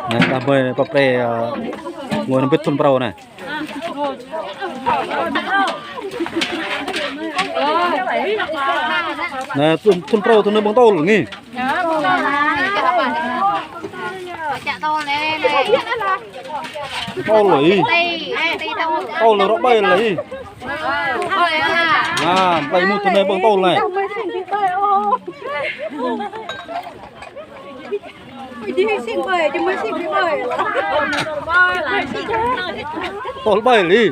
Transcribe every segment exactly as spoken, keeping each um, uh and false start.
Anai, đah mơi pap pre, ơ, ngui nao ƀĭt thun phrâo anai. Anai, thun, thun phrâo, thun anai ƀơ̆ng tơl ngih. Tơl lơi. Tơl lơi rŏ ƀai lơi. Anai, plei mŭt thun anai ƀơ̆ng tơl anai. Tơl ƀai lơi.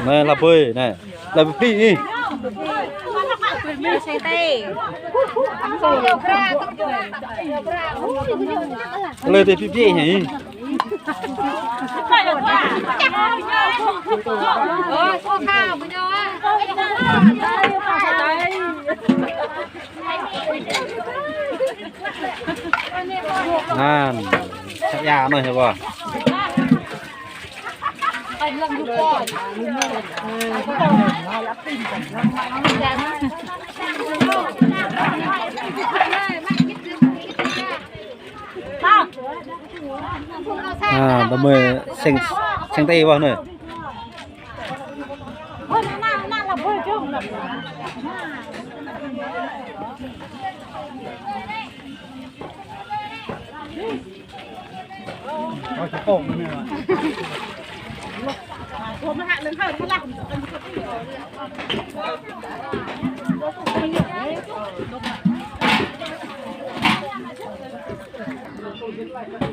Anai, lăp ƀơi anai. Lăp ƀơi phi ih. Lơi tơ phi phi ih. Anai, sat ia anai hă ƀă. Anai, đah mơi seng, seng tê ƀă anai.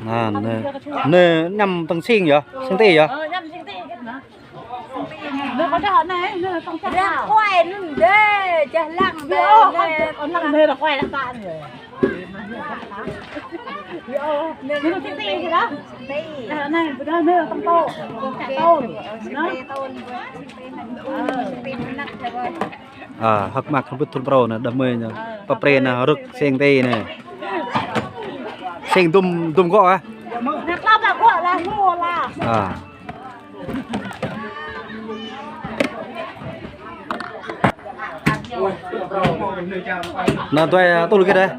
Anai, anai, anai añăm tơ̆ng seng yơh, seng tê yơh. Ơ, añăm seng tê. Anai, anai, anai, tơ̆ng seng. Anai, anai, anai, anai, anai. Ơ, hơ̆k mơak hơbĭt thun phrâo anai, đah mơi anai. Pap pre anai, rơ̆k seng tê anai. Seng dŭm, dŭm gŏ ah. Ơ. Anai, tuai, ơ, tơl kơ đah.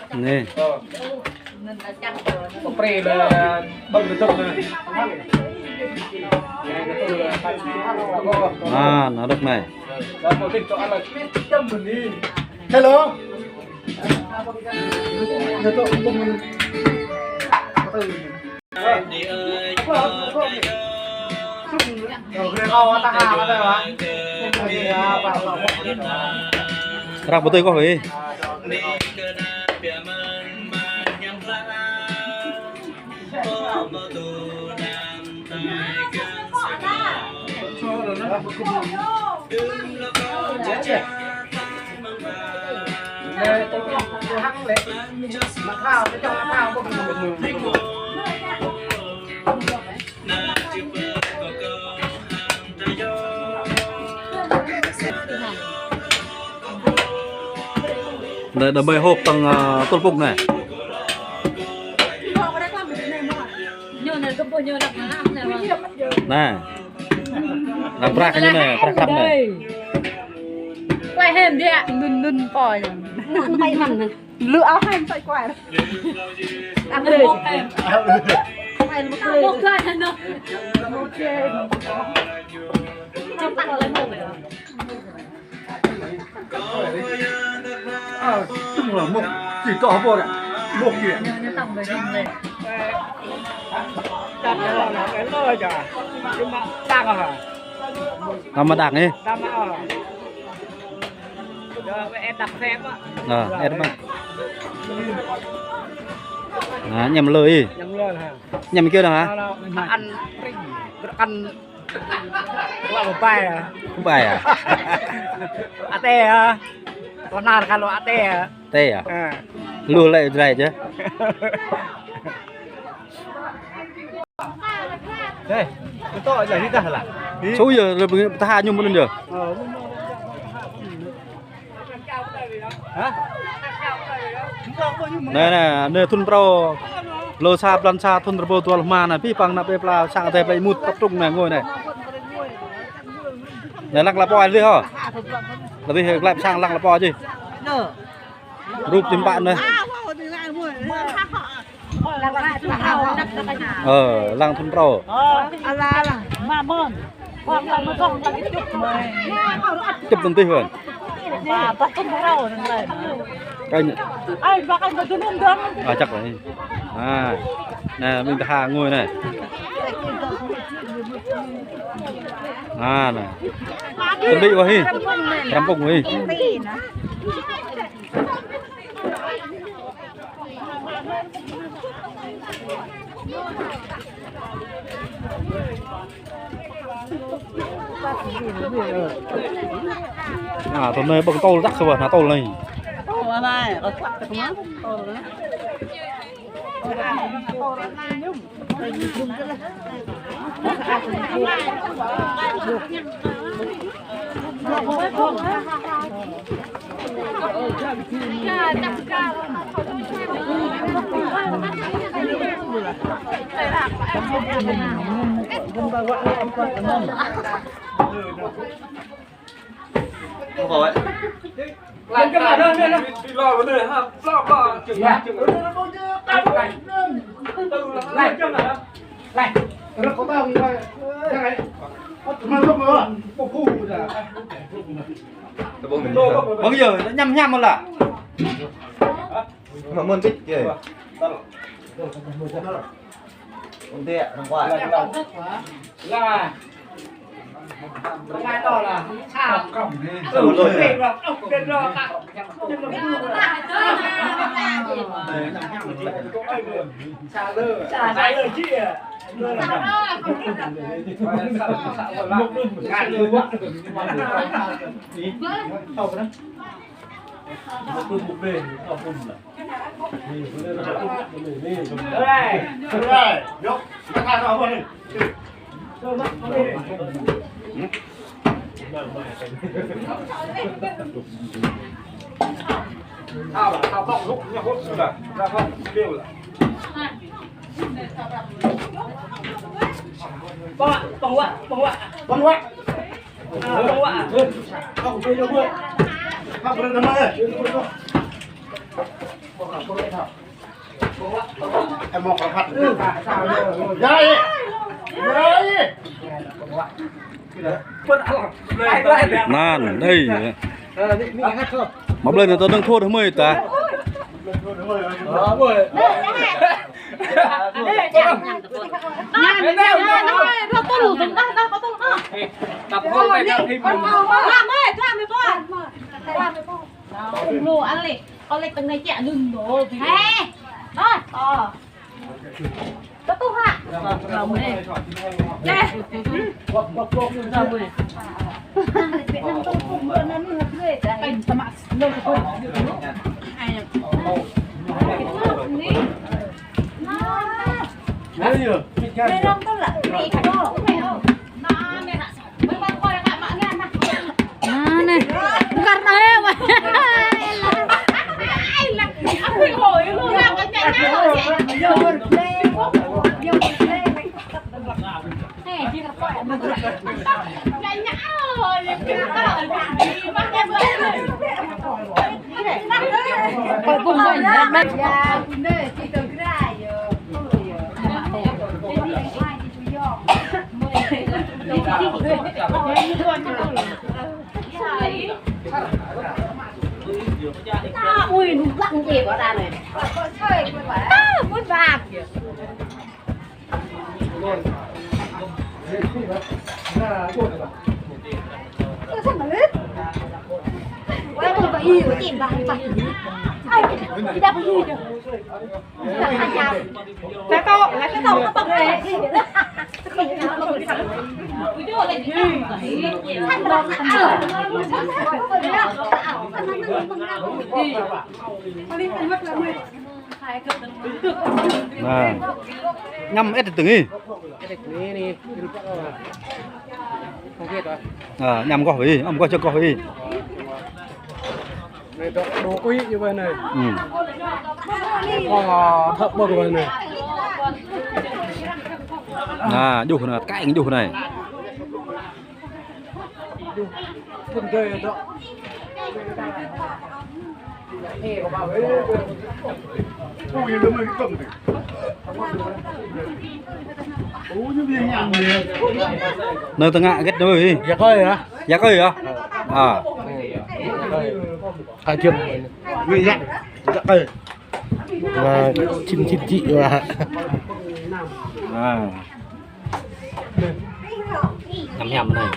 Anai. Anai, anai rơ̆k anai. Hello. Răng pơtơi kơ hă. Anai, đah mơi hôp tơ̆ng, ơ, tơl pŭk anai. Anai. Anai, prăk ñu anai, prăk krăp anai. Quay hên đi ạ. Nun, nun, poi. Lư áo hên soi quay. Ăn đi. Ăn một cái. Ăn một cái. Ăn một cái. Trong tặng lấy một. Ơ, trông là một, chỉ có vô đấy. Một kìa. Tăm mă đak ih. Ơ, ĕt mă. Anai, añăm lơi ih. Añăm kiơ anai hă? Ăn, ăn Kua ƀai ah. Ƀai ah. Atê ah. Kua nar kalo atê ah. Atê ah. Ơ. Lu lĕ drai yơh. Ê, itu aja lidah lah. Su yơh, lĕ pơtah añŭm mơ̆n yơh. Ơ. Hă? Anai, anai, anai thun phrâo. Lơ sa blan sa thun rơbâo dua pluh rơma anai, pih păng ană plei pla sang Adai plei mŭt tập trung anai ngui anai. Anai lăng lăp oi adih hă. Adih lăp sang lăng lăp oi adih. Rup tim pă anai. Ơ, lăng thun phrâo. Ala, ala. Mă mơn. Chụp tơntih ƀăn. Kanh. À, chắc rồi. À, anai, ƀing ta ha ngui anai. À, anai. Chuẩn bị ƀơi hĭ. Răm pŭng ƀơi hĭ. À, tui anai ƀơ̆ng tơl đăk sa wơ̆t, anai tơl anai. Tơl anai, kâo săp tơl anai. Ƀơ̆ng yơh, ñăm ñăm mơ̆n lah. Mă mơn bit kê. Ôn tê, răng quay. Anăn, ê. Mă blơi anai tơdang thua hmơi ta. Lu ăn lĕ, kâo lĕ tơngai čĕ lưng đổ. Ê! Ơ! Ơ! Tơ tuh hă? Ê! Ê! Ê! Tơmă lơ kơ. Ê! Ê! Ê! Anai, bŭkar anai, wah. Ui, nụ lăng dê bỏ ra này. À, muốn bạc kìa. Ơ, sao mà lết? Ơ, tôi bảo yêu, chị bảo, bảo. Ai, chị đã bảo yêu rồi. Anai, ñăm ĕt tơ̆ng ih. À, ñăm goh ih, ñăm goh čơk goh ih. Anai dŏ, đu quí ñu wơ̆t anai. Ừ. Kơ thơ̆k ƀơ̆ng wơ̆t anai. Anai, juh anai, keng juh anai. Juh, phun dơi dŏ. Anai tơngă gĕt anai. Yă kơi hă? Yă kơi hă? À. Kơi. Yă kơi. Wah, cin cin cin wah. À. Hiam hiam anai.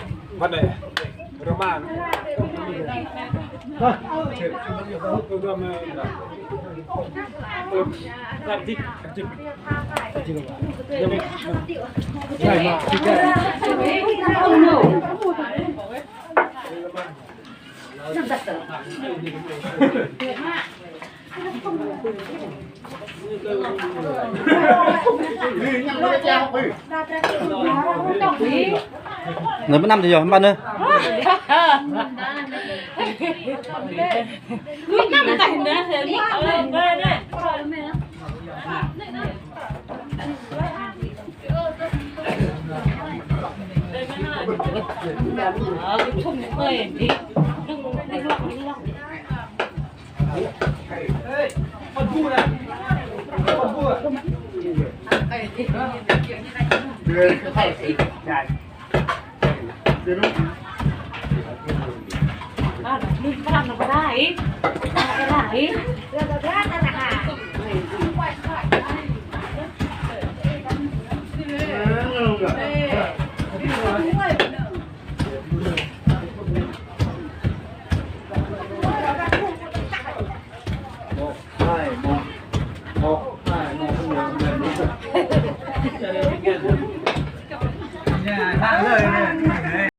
Anai mơnam tơ yơh, mơnam anai.